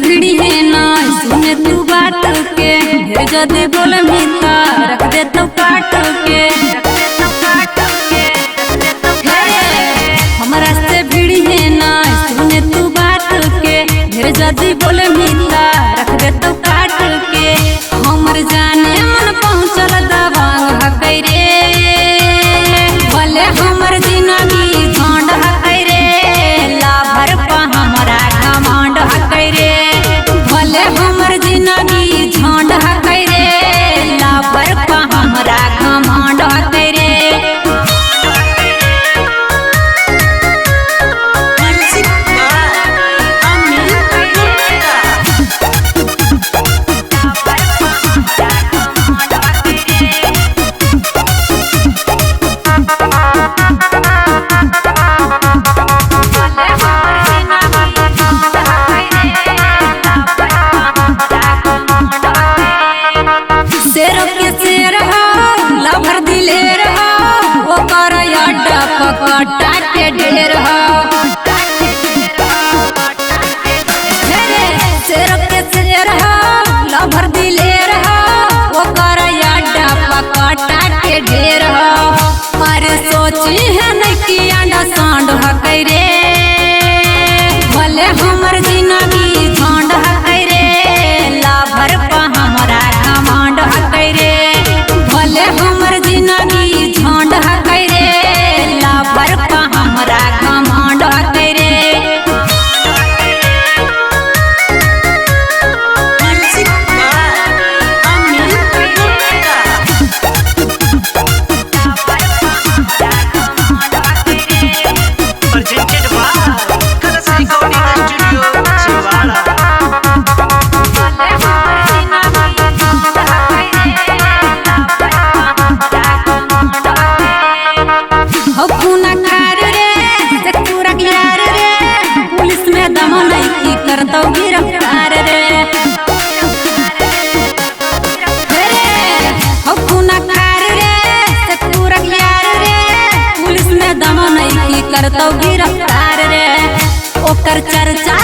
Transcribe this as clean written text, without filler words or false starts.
भिड़ी है ना सुने तू बात के, ढेर जदे बोलमी ता रख दे तो काट के। हमरा से भिड़ी है ना सुने तू बात के, ढेर जदे बोलमी ता रख दे तो काट के। हमर जाने मन पहुँचल दबांग हकै रे, भले हमर जिनगी झंड हकै रे, लाभर पा हमरा घमंड हकै रे। भले हमर जिनगी झंड हकै रे, लाभर पा हमरा घमंड हकै रे। Music by Amit Gupta. शेर के शेर हो लभर दिलेर हो, ओकर अड्डा पकटा के ढेर हो। शेर के शेर हो लभर दिलेर हो, ओकर अड्डा पकटा के ढेर हो। अरे सोची है नहीं कि अंडा सांड हकै रे, भले हमर जिनगी झंड हकै रे, लाभर पा हमरा घमंड हकै रे। भले हमर जिनगी झंड हकै रे, लाभर पा हमरा घमंड हकै रे। Music by Amit Gupta. Presented by Kalas Recording Studio, Chhindwara. हो खूना खार रे से पूरा यार रे, पुलिस में दम नहीं की करतौ गिरफ्तार रे। हो खूना खार रे से पूरा यार रे, पुलिस में दम नहीं की करतौ गिरफ्तार रे। ओकर चर्चा